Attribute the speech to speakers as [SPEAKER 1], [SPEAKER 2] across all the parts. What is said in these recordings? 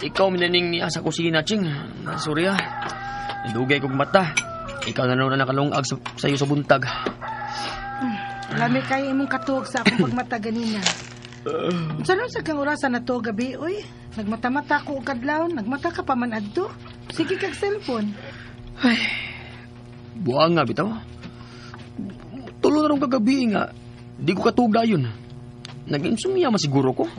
[SPEAKER 1] Ikaw minaning niya sa kusina, Ching. Sorry ah. Dugay kog mata. Ikaw na na nakalungag sa iyo sa buntag.
[SPEAKER 2] Lami kayo imong katuog sa akong pagmata ganina. Unsa sa kang orasan na to gabi, oy? Nagmata-mata ko og kadlawon, nagmata ka pa man adto. Sige kag cellphone.
[SPEAKER 1] Ay, buang nga bitaw. Tulo na rong kagabi nga. Di ko katuog dayon. Nag-insomnia masiguro ko.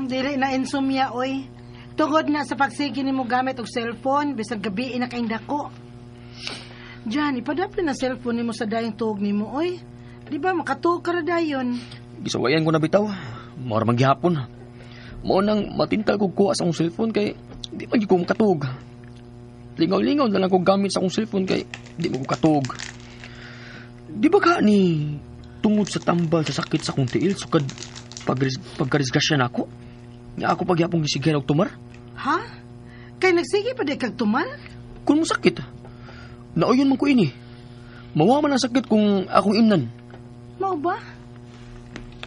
[SPEAKER 2] Dili na insomnia, oy. Tungod na sa pagsige nimo gamit og cellphone, bisag gabi na kay dako. Diyan, ipadapli na cellphone nimo sa dayong tuog nimo, oy. Di ba makatuog ka ra dayon?
[SPEAKER 1] Gisawayan ko na bitaw. Mao ra man gihapon. Mao nang matintal kog kuha sa akong cellphone kay di man gyud ko makatuog. Lingaw-lingaw na lang kog gamit sa akong cellphone kay di mo ko katuog. Di ba ka ni tungod sa tambal sa sakit sa akong tiil sukad pagkarisgrasya nako? Nga ako pagyapong gisigay og tumar?
[SPEAKER 2] Ha? Kay nagsige pa di kag tumar?
[SPEAKER 1] Kung mo sakit, nauyon man ko ini. Mawa man ang sakit kung akong imnan.
[SPEAKER 2] Mao ba?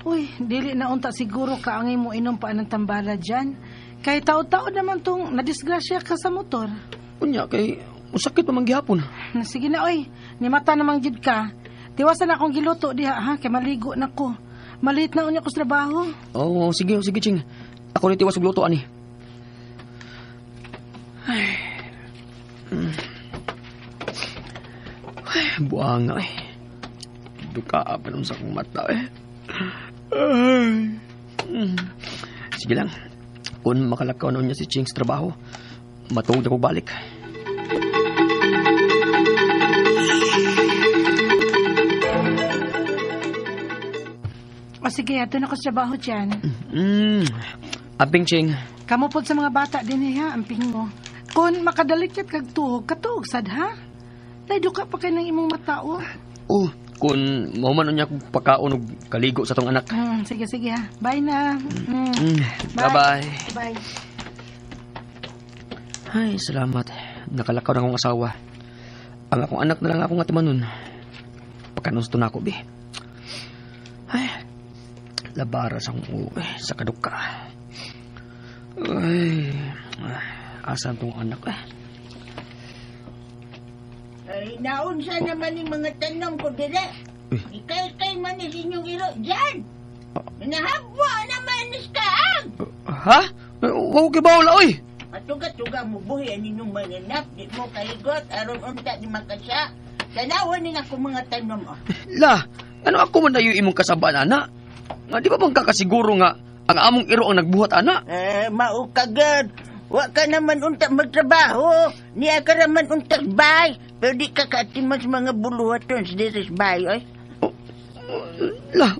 [SPEAKER 2] Uy, dili na unta siguro ka angay mo inom pa ng tambala dyan. Kay tao-tao naman tong nadisgrasya ka sa motor.
[SPEAKER 1] Unya, kay masakit pa man gihapon.
[SPEAKER 2] Sige na, oy. Nimata namang gid ka. Tiwasan akong giluto diha, ha? Kay maligo na ko. Malit na unya ko sa trabaho.
[SPEAKER 1] Oo, sige, sige, Ching. Ako ni tiwas og luto, ani. Ay. Ay, buang nga, eh. Duka pa nun sa akong mata, eh. Ay. Sige lang. Kung makalakaw na niya si Ching sa trabaho, matuog na ko balik.
[SPEAKER 2] O sige, ato na ko sa trabaho dyan.
[SPEAKER 1] Amping, Ching.
[SPEAKER 2] Kamu pod sa mga bata din eh, ha, amping mo. Kung makadalikyat kag tuog, katuog sad ha? Dahil ka pa kay ng imong mata, oh.
[SPEAKER 1] Oh, kung mauman niya kong pagkaon og kaligo sa tong anak.
[SPEAKER 2] Sige, sige ha. Bye na.
[SPEAKER 1] Bye-bye.
[SPEAKER 2] Bye.
[SPEAKER 1] Ay, salamat. Nakalakaw na akong asawa. Ang akong anak na lang akong atimanon. Pagkanusto na ako, be. Ay, labara sa akong uwi sa kaduka. Ay, asan tong anak eh?
[SPEAKER 3] Ay, naunsa naman yung mga tanong ko dire. Ikay-kay man ni inyong iro dyan. Nahabwa naman ni kaang.
[SPEAKER 1] Ha? Wow, kay bawla, oy!
[SPEAKER 3] Matuga-tuga mo buhi ang inyong manganap. Di mo kahigot, aron unta di makasya. Tanawan ni ako mga tanong, oh.
[SPEAKER 1] La, ano ako man na yung imong kasabaan, ana? Nga, di ba bang kakasiguro nga ang among iro ang nagbuhat, ana?
[SPEAKER 3] Eh, maukagad. Wa ka naman unta magtrabaho. Niya ka naman unta bay. Pero di ka kaatiman sa mga buluhaton sa diris bay, oy.
[SPEAKER 1] La,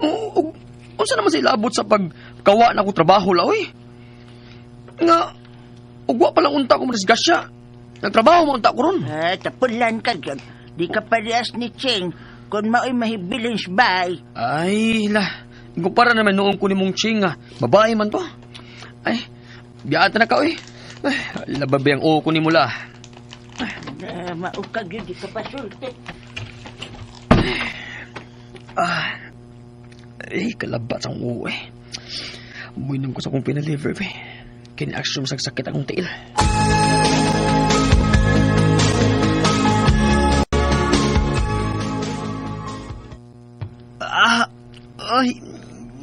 [SPEAKER 1] unsa naman sila abot sa pagkawa na akong trabaho, la, oy? Nga, ugwa pa lang unta ko madisgrasya. Nagtrabaho mo unta ko ron.
[SPEAKER 3] Eh, tapulan ka dyan. Di ka parehas ni Ching kung mao'y mahibilin sa bay.
[SPEAKER 1] Ay, la. Ikumpara naman noong kunin mong Ching, ah. Babae man to. Ay, biyaan na ka, oy. Ay, lababi ang uo ko ni mula.
[SPEAKER 3] Eh, maukag yun, di ka pa sulti.
[SPEAKER 1] Ah, ay, kalabat sa akong uo, eh. Muinom ko sa akong pinaliver, eh. Kina-action sa sakit akong tiil. Ah, ay,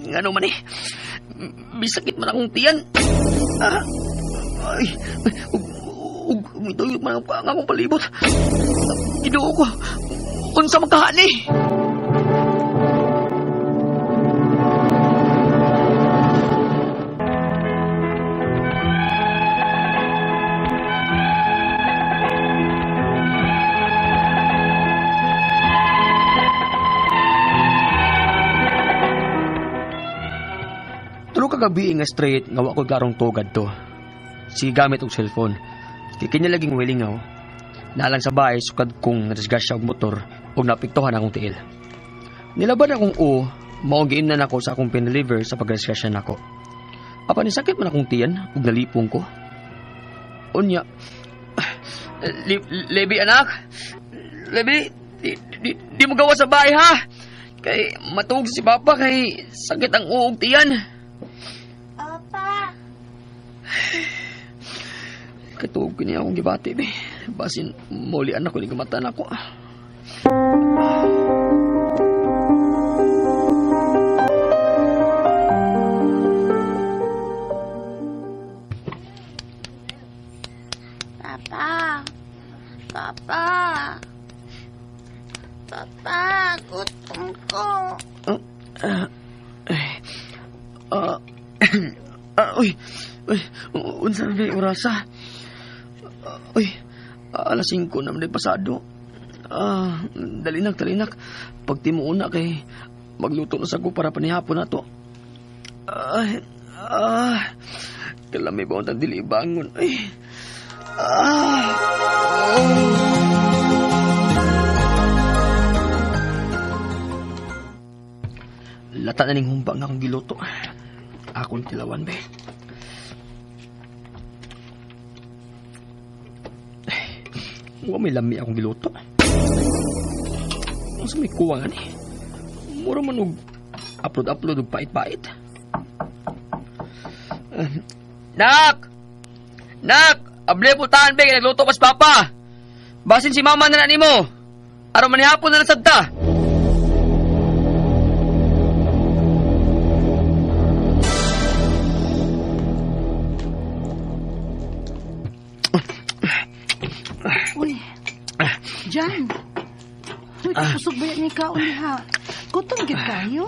[SPEAKER 1] ngano man eh. Bisakit man akong tiyan. Ah, ay, ug man ang akong palibot. Ginoo ko. Unsa magkahani? Tulo ka gabi nga straight nga wa ko klarong tugad to. Sige gamit og cellphone. Kay kanya laging wilingaw. Nalang sa bahay sukad kong nadisgrasya og motor ug naapektuhan akong tiil. Nilaban akong o, mao giimnan ako sa akong pineliver sa pagdisgrasya nako. Apan nisakit man akong tiyan ug nalipong ko. Unya, Lebi anak, Lebi, di mo gawa sa bahay ha. Kay matuog si Papa kay sakit ang uog tiyan.
[SPEAKER 3] Opa.
[SPEAKER 1] Katuog ko niya akong gibati, be. Basin, maulian ako ni gamatan ako.
[SPEAKER 3] Papa. Papa. Papa, gutom ko.
[SPEAKER 1] Uy, uy, unsa na yung orasa? Uy, alas 5 na man pasado. Dalinak, dalinak. Pag timuuna kay magluto na sa ko para panihapon na to. Ay, kalami ba ang dili bangon? Ay, oh. Lata na ning humba nga akong giluto. Akong tilawan, be. Wa may lami akong giluto. Unsa may kuwang ani? Mura man og upload-upload og pait-pait. Nak! Nak! Able putahan be, kay nagluto pas papa. Basin si mama na nimo. Aron manihapon na lang sad ta.
[SPEAKER 2] Uy, Jan. Uy, kusog ba yan ikaw ha? Gutom gid kayo?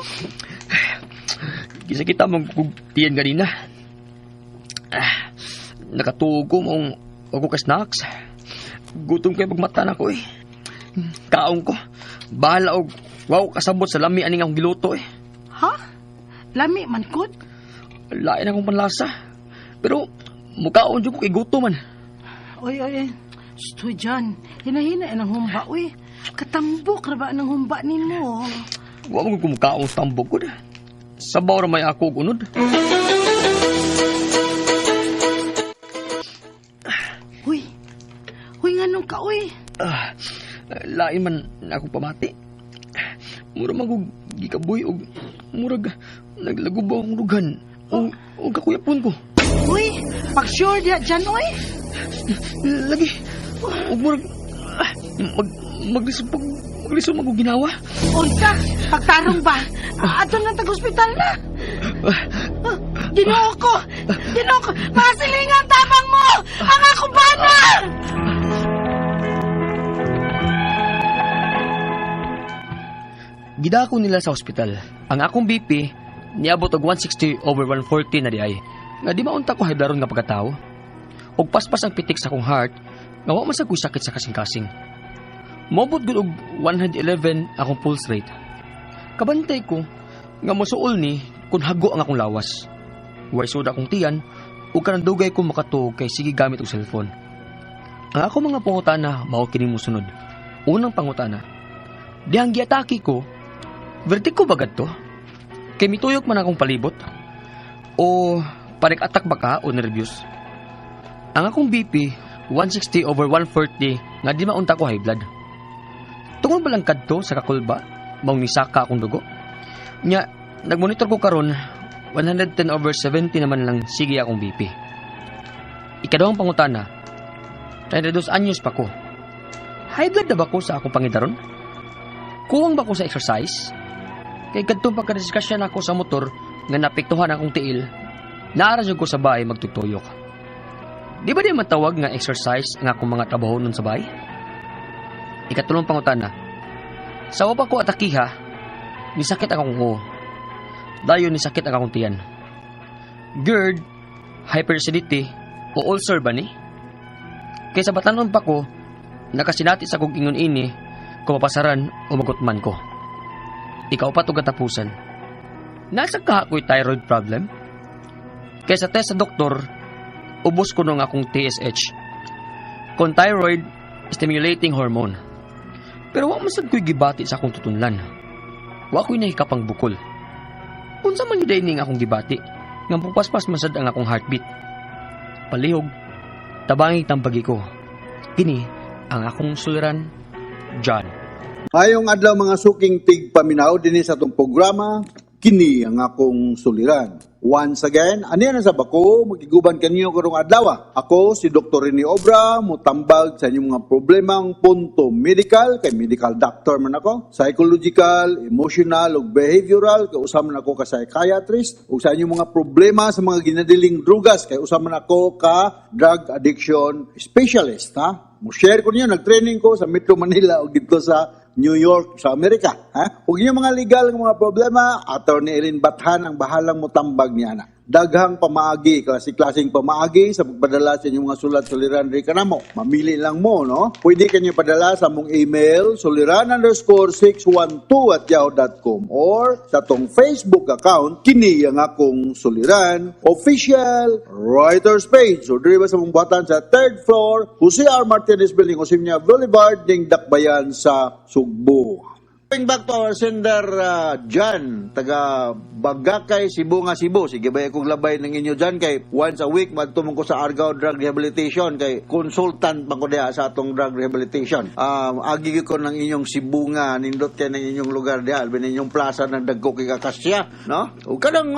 [SPEAKER 1] Kisa kita magkugtiyan ganina. Nakatuog ko mong ako ka snacks. Gutom kayo pagmata na ko eh. Kaon ko. Bahala og wow kasabot sa lami aning akong giluto eh.
[SPEAKER 2] Ha? Lami man kod?
[SPEAKER 1] Lain akong panlasa. Pero mukaon jud ko kay gutom man.
[SPEAKER 2] Uy, uy, uy. Shh, uy, Jan. Hinahina ang humba, uy. Katambok ra ba ang humba nimo?
[SPEAKER 1] Wa man ko mukaon sa tambok ko. Sabaw ra may ako og unod.
[SPEAKER 2] Uy. Uy, nganong ka, uy?
[SPEAKER 1] Lain man na akong pamati. Mura man kog gikaboy og murag naglagubaw akong rugan. O kakuyapon ko.
[SPEAKER 2] Uy, pag-sure diya, Jan, uy.
[SPEAKER 1] Lagi. Og murag mag maglisod pag maglisod man kog ginawa.
[SPEAKER 2] Unsa, pagtarong ba? Ato na tag-ospital na. Ginoo ko! Ginoo ko! Mga silingan tabang mo! Ang akong bana!
[SPEAKER 1] Gidako nila sa ospital. Ang akong BP niabot og 160 over 140 na di ay. Nga di maunta ko high nga pagkatao. Og paspas ang pitik sa akong heart nga wa man sa ko'y sakit sa kasing-kasing. Mobot gud og 111 akong pulse rate. Kabantay ko nga mosuol ni kun hago ang akong lawas. Way suda akong tiyan ug kanang dugay ko makatuog kay sige gamit og cellphone. Ang ako mga pangutana mao kini mosunod. Unang pangutana. Dihang giatake ko, vertigo ba gadto? Kay mituyok man akong palibot? O panic attack ba ka o nervyos? Ang akong BP, 160 over 140 nga di maunta ko high blood. Tungod ba lang kadto sa kakulba, maong nisaka akong dugo? Nya, nagmonitor ko karon 110 over 70 naman lang sige akong BP. Ikaduhang pangutana, 32 anyos pa ko. High blood na ba ko sa akong pangidaron? Kuwang ba ko sa exercise? Kay kadtong pagkadiskusyon ako sa motor nga napiktuhan akong tiil, naara jud ko sa bahay magtutuyok. Di ba di matawag nga exercise nga akong mga trabaho nun sa bahay? Ikatulong pangutana, sa wa pa ko atakiha, nisakit akong uo. Dayon nisakit ang akong tiyan. GERD, hyperacidity, o ulcer ba ni? Kaysa batanon pa ko, nakasinati sa kong ingon ini, kumapasaran o magutman ko. Ikaw pa to katapusan. Nasa ka ako'y thyroid problem? Kaysa test sa doktor, ubos ko nung akong TSH. Kung thyroid, stimulating hormone. Pero wa man sad ko'y gibati sa akong tutunlan. Wa ko'y nahikapang bukol. Unsa man yun ning akong gibati, nga pupaspas man sad ang akong heartbeat. Palihog, tabangi tambagi ko. Kini ang akong suliran, John.
[SPEAKER 4] Mayong adlaw mga suking tigpaminaw dinhi sa atong programa, kini ang akong suliran. Once again, aniya na sa bako, magiguban kanyo karong adlaw. Ako si Dr. Rene Obra, mutambag sa inyong mga problemang punto medical, kay medical doctor man ako, psychological, emotional, ug behavioral, kay usa man ako ka psychiatrist, ug sa inyong mga problema sa mga ginadiling drugas, kay usa man ako ka drug addiction specialist, ha? Mo-share ko niyo, nag-training ko sa Metro Manila ug dito sa New York sa Amerika. Ha? Ug inyong mga legal nga mga problema, Attorney Eileen Bathan ang bahalang mutambag niya na. Daghang pamaagi, klase-klaseng pamaagi sa pagpadala sa inyong mga sulat suliran ri kanamo. Mamili lang mo, no? Pwede kanyo padala sa among email, suliran_612@yahoo.com or sa atong Facebook account, kini ang akong Suliran Official Writers Page. So, diri ba sa mong buhatan sa third floor, Jose R. Martinez Building, Osmeña Boulevard, ning Dakbayan sa Sugbo. Going back to our sender, John, taga Bagakay, Cebu nga Cebu. Sige ba akong labay ng inyo dyan kay once a week magtumong ko sa Argao Drug Rehabilitation kay consultant man ko diha sa atong drug rehabilitation. Agi ko ng inyong Cebu nga nindot kay ng inyong lugar diha, albi inyong plaza ng dagko kay kakasya, no? Ug kanang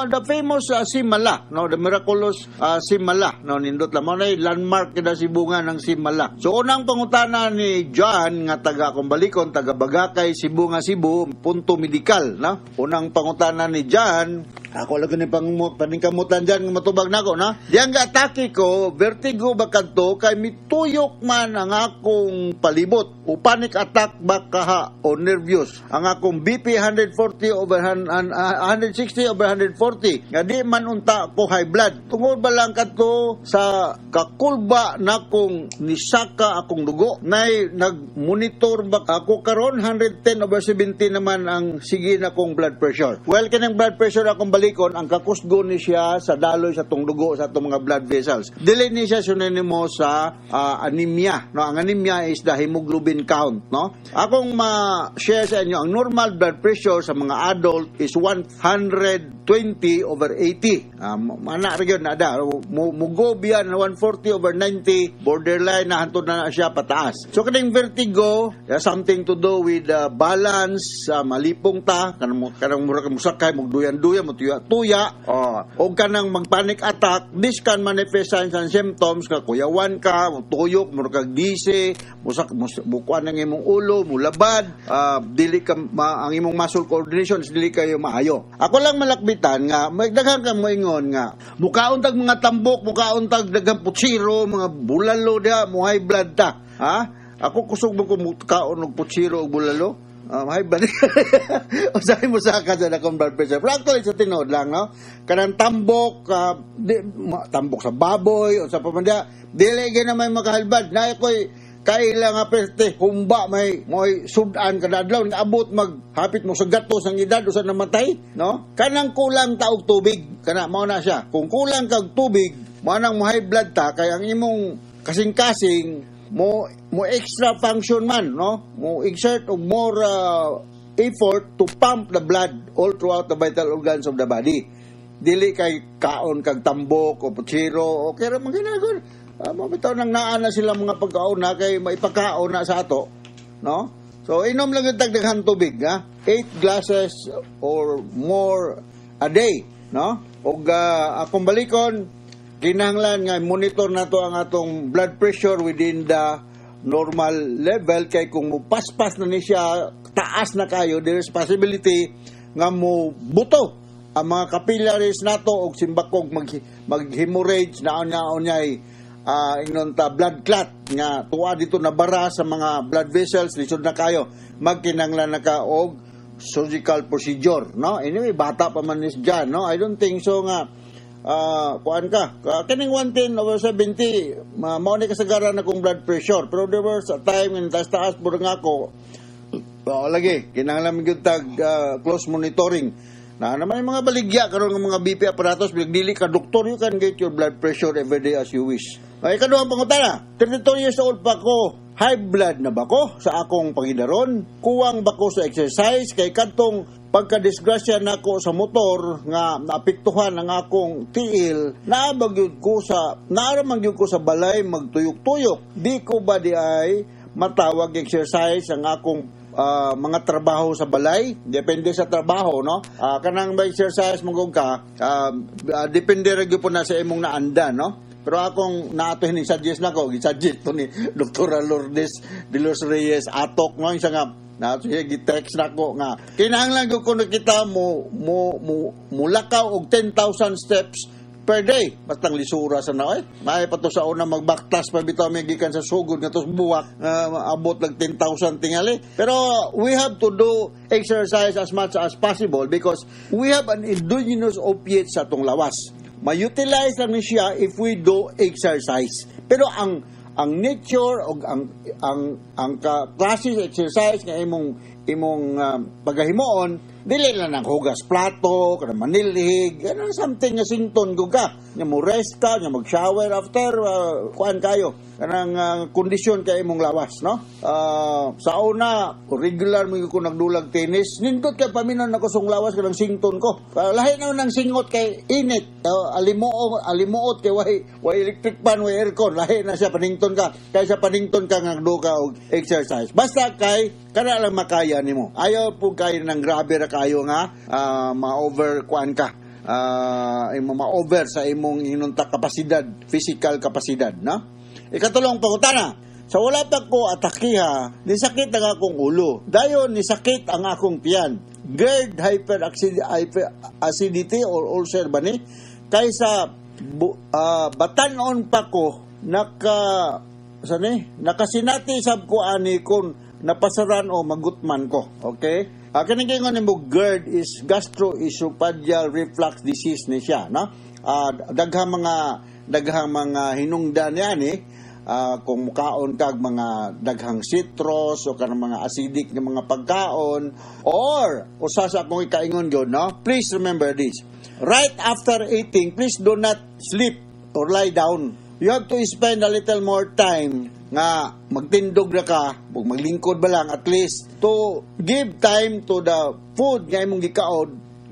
[SPEAKER 4] the famous Simala, no, the miraculous Simala, no, nindot lang mo na landmark kita Cebu nga ng Simala. So unang pangutana ni John nga taga akong balikon, taga Bagakay, Cebu nga Cebu, punto medikal, no? Unang pangutana ni John, ako lang ni pang paningkamutan dyan nga matubag nako, no? Diyan ga atake ko, vertigo ba kadto kay mituyok man ang akong palibot o panic attack ba kaha o nervous. Ang akong BP 140 over 160 over 140. Nga di man unta ko high blood. Tungod ba lang kadto sa kakulba na kong nisaka akong dugo. Nay nag-monitor ba ako karon, 110 over 70 naman ang sige na kong blood pressure. Well, kanang blood pressure akong balikon, ang kakusgo ni siya sa daloy sa tong dugo sa atong mga blood vessels. Dili ni siya synonymous sa anemia. No, ang anemia is the hemoglobin count, no? Akong ma-share sa inyo, ang normal blood pressure sa mga adult is 120 over 80. Mana ra gyud na da. Mo go beyond 140 over 90, borderline na, hantod na, na siya pataas. So kaning vertigo, has something to do with balance, malipong ta, kanang mura ka musakay, mugduyan-duyan, mutuya-tuya, oh, o kanang mag-panic attack, this can manifest signs and symptoms ka kuyawan ka, mutuyok, mura kag dizzy, musak mus, bukuan ang imong ulo, mulabad, dili ka ang imong muscle coordination is dili kayo maayo. Ako lang malakbitan nga may daghan ka moingon nga mukaon tag mga tambok, mukaon tag daghang putsiro, mga bulalo diha, mo high blood ta. Ha? Ako kusog mo ko mukaon og putsiro og bulalo. High blood. Usahay mo sa ka sa akong blood pressure. Pero actually, sa tinuod lang, no? Kanang tambok, tambok sa baboy, o sa pamandya, dili gyud na may maka-high blood. Na ako'y kaila nga peste, humba may mo'y sudan kada adlaw, abot mag hapit mo sa gatos ang edad usa namatay, no? Kanang kulang ta og tubig, kana mao na siya. Kung kulang kag tubig, mao nang mo high blood ta kay ang imong kasing-kasing mo mo extra function man, no, mo exert og more effort to pump the blood all throughout the vital organs of the body. Dili kay kaon kag tambok o putsiro o kaya man ginagon. Mo bitaw nang naa na sila mga pagkaon na kay maipakaon na sa ato, no? So inom lang yung dagdaghang tubig, ha, 8 glasses or more a day, no? Ug akong balikon, kinahanglan nga monitor nato ang atong blood pressure within the normal level kay kung mupaspas na ni siya, taas na kayo, there is possibility nga mo buto ang mga capillaries nato og simbakog mag mag-hemorrhage na unya ingnon ta blood clot nga tuwa dito na bara sa mga blood vessels, lisod na kayo, magkinahanglan na ka og surgical procedure, no? Anyway, bata pa man is dyan, no? I don't think so nga kuan ka. Kining 110 over 70, mao ni kasagaran akong blood pressure, pero there was a time nga taas taas pud nga ako. Oo, lagi kinahanglan man gyud tag close monitoring na naman yung mga baligya karon ng mga BP aparatos. Bilag dili ka doktor, you can get your blood pressure every day as you wish. Ay, ikaduhang pangutana, 32 years old pa ko, high blood na ba ko sa akong pangidaron? Kuwang ba ko sa exercise kay kadtong pagkadisgrasya nako sa motor nga naapektuhan ang akong tiil, naa ba gyud ko sa naa man gyud ko sa balay magtuyok-tuyok? Di ko ba di ay matawag exercise ang akong mga trabaho sa balay, depende sa trabaho, no? Kanang ba exercise mo ka, depende ra gyud po na sa imong naandan, no? Pero akong naato ni suggest nako, gi-suggest to ni Dr. Lourdes de los Reyes Atok, no, isa nga na siya gi-text nako nga kinahanglan gyud kuno kita mo mulakaw og 10,000 steps per day. Bastang lisura sa na, oy. May pa to sa una magbaktas pa bitaw mi gikan sa sugod nga tos buwak, abot lag 10,000 tingali. Pero we have to do exercise as much as possible because we have an endogenous opiate sa atong lawas. Ma-utilize lang ni siya if we do exercise. Pero ang nature o ang ka, klase sa exercise nga imong pagahimuon, dili lang ang hugas plato, kana manilhig, kana something nga sington gud ka nga mo rest ka, nga mag-shower after, kuan kayo kanang kondisyon kay imong lawas, no? Sa una regular mo ko nagdulag tennis, nindot kay paminon nako sung lawas, kanang sington ko. Lahi na nang singot kay init, alimuot alimuot kay way electric fan, way aircon, lahi na siya panington ka kaysa panington ka nga nagdo ka og exercise. Basta kay kana lang makaya nimo. Ayaw po kayo ng grabe ra kayo nga ma-over kuan ka, imo ma-over sa imong hinunta kapasidad, physical kapasidad, no? Ikatulong pangutana: Sa wala pa ko atakiha, nisakit ang akong ulo. Dayon nisakit ang akong tiyan. GERD, hyperacidity or ulcer ba ni? Kaysa batanon pa ko, naka sa ni nakasinati sab ko ani kung napasaran o magutman ko. Okay? Kaning ingon nimo GERD is gastroesophageal reflux disease ni siya, no? Daghang mga hinungdan niya ni kung mukaon kag mga daghang citrus o kanang mga acidic nga mga pagkaon or usa sa akong ikaingon gyud, no? Please remember this. Right after eating, please do not sleep or lie down. You have to spend a little more time nga magtindog na ka, ug maglingkod ba lang, at least to give time to the food nga imong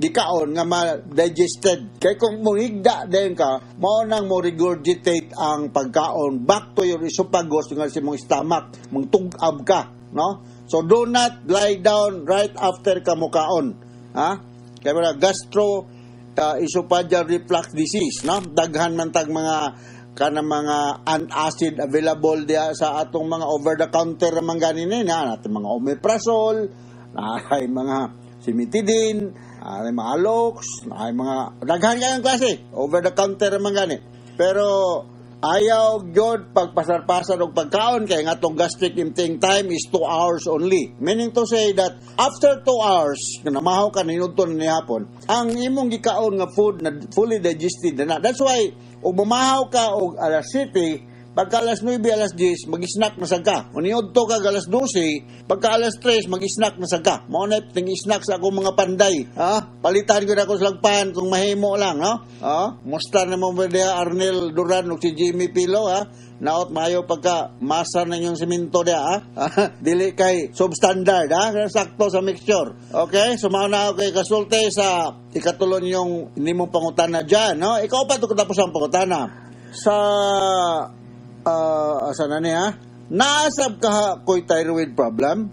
[SPEAKER 4] gikaon nga ma-digested. Kay kung mohigda din ka, mao nang mo regurgitate ang pagkaon back to your esophagus nga sa imong stomach, mangtug-ab ka, no? So do not lie down right after ka mukaon. Ha? Kay wala gastro esophageal reflux disease, no? Daghan man tag mga kanang mga antacid available diya sa atong mga over the counter man gani ni na natin, mga omeprazole, na ay mga cimetidine, ay mga Alox, ay mga daghan kayong klase over the counter man gani. Pero ayaw gyud pagpasar-pasar og pagkaon kay nga atong gastric emptying time is 2 hours only. Meaning to say that after 2 hours, nga namahaw ka ninudto ni hapon, ang imong gikaon nga food na fully digested na. That's why ug mamahaw ka og alas 7, pagka alas 9, alas 10, mag-snack na sad ka. Kung niudto ka alas 12, pagka alas 3, mag-snack na sad ka. Mao na ting snack sa akong mga panday. Ha? Palitan ko na ako sa lagpan kung mahimo lang, no? Ha? Musta na mo ba diha Arnel Duran ug si Jimmy Pilo, ha? Naot maayo pagka masa na inyong simento diha, ha? Dili kay substandard, ha? Sakto sa mixture. Okay? So mao na ako kay kasulti sa ikatulon yung nimong pangutana dyan, no? Ikaw pa ito katapos ang pangutana. Sa asa na niya? Naasab ka ko'y thyroid problem?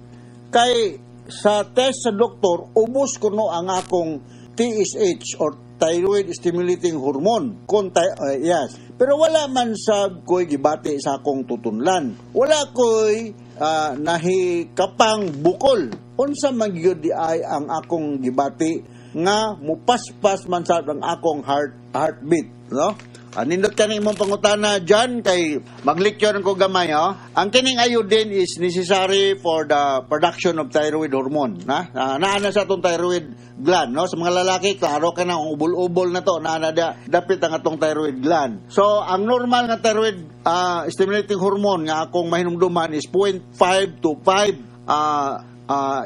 [SPEAKER 4] Kay sa test sa doktor, ubos kuno ang akong TSH or thyroid stimulating hormone. Kung yes. Pero wala man sa ko'y gibati sa akong tutunlan. Wala ko'y nahikapang bukol. Unsa man gyud di ay ang akong gibati nga mupaspas man sa ang akong heartbeat, no? Nindot ka imong pangutana dyan kay magleksyon ko gamay, oh. Ang kining iodine is necessary for the production of thyroid hormone, na? Naa na sa atong thyroid gland, no? Sa mga lalaki, klaro ka na ang ubol-ubol na to, naa na da, dapit ang atong thyroid gland. So, ang normal nga thyroid stimulating hormone nga akong mahinumduman is 0.5 to 5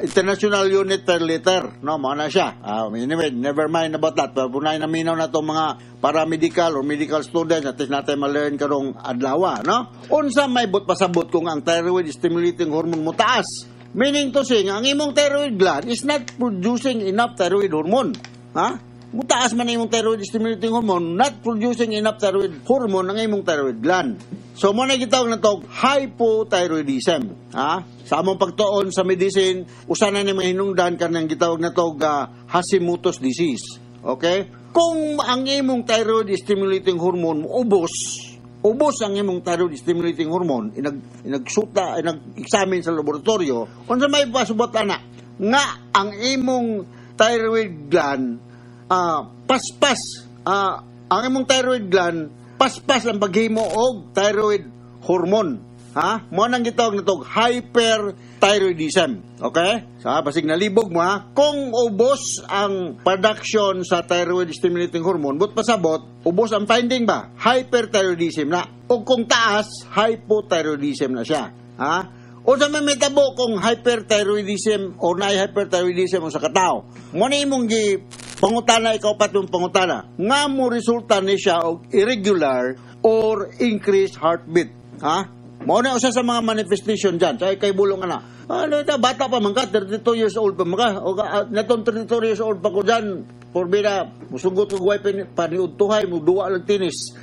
[SPEAKER 4] international unit per liter, no? Mao na siya. Anyway, never mind about that. Pero punay na minaw na itong mga paramedical or medical students at least natin ma-learn karong adlaw, no? Unsa may but pasabot kung ang thyroid stimulating hormone mo taas? Meaning to say, nga ang imong thyroid gland is not producing enough thyroid hormone. Ha? Mutaas man ang imong thyroid stimulating hormone, not producing enough thyroid hormone ang imong thyroid gland. So mo na gitawag na to hypothyroidism. Ha? Sa among pagtuon sa medicine, usa na ni mga hinungdan kanang gitawag na to Hashimoto's disease. Okay? Kung ang imong thyroid stimulating hormone ubos, ubos ang imong thyroid stimulating hormone, inagsuta, inag-examine sa laboratorio, unsa may pasubot ana nga ang imong thyroid gland paspas, ang imong thyroid gland paspas ang paghimo og thyroid hormone. Ha? Mo nang gitawag na to hyperthyroidism. Okay? Sa basig nalibog mo ha, kung ubos ang production sa thyroid stimulating hormone, but pasabot, ubos ang finding ba? Hyperthyroidism na. O kung taas, hypothyroidism na siya. Ha? O sa may mitabo kung hyperthyroidism o naay hyperthyroidism sa katao. Mo na imong gi pangutana, ikaw pat yung pangutana. Nga mo resulta ni siya og irregular or increased heartbeat. Ha? Mao na usa sa mga manifestation dyan. Sa kay bulong ana. Ano ito, bata pa man ka, 32 years old pa man ka. O ka, natong 32 years old pa ko dyan, porbida, musugot ko guway paniudtuhay, muduwa lang tinis.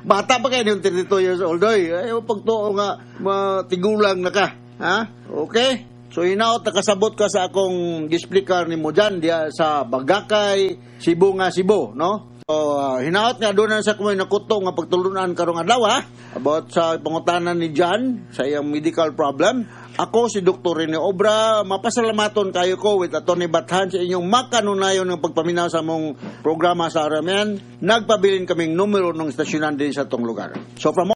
[SPEAKER 4] Bata pa kayo yung 32 years old, oy. Ay, pagtuo nga, matigulang na ka. Ha? Okay? So hinaot nakasabot ka sa akong gisplikar nimo dyan diya sa Bagakay, Cebu nga Cebu, no? So, hinaot nga doon na sa kumoy nakuto nga pagtulunan karong adlaw ha, about sa pangutanan ni John sa iyang medical problem. Ako si Dr. Rene Obra, mapasalamaton kayo ko with Atty. Bathan sa inyong makanunayon ng pagpaminaw sa among programa sa RMN. Nagpabilin kaming numero ng estasyonan din sa tong lugar. So from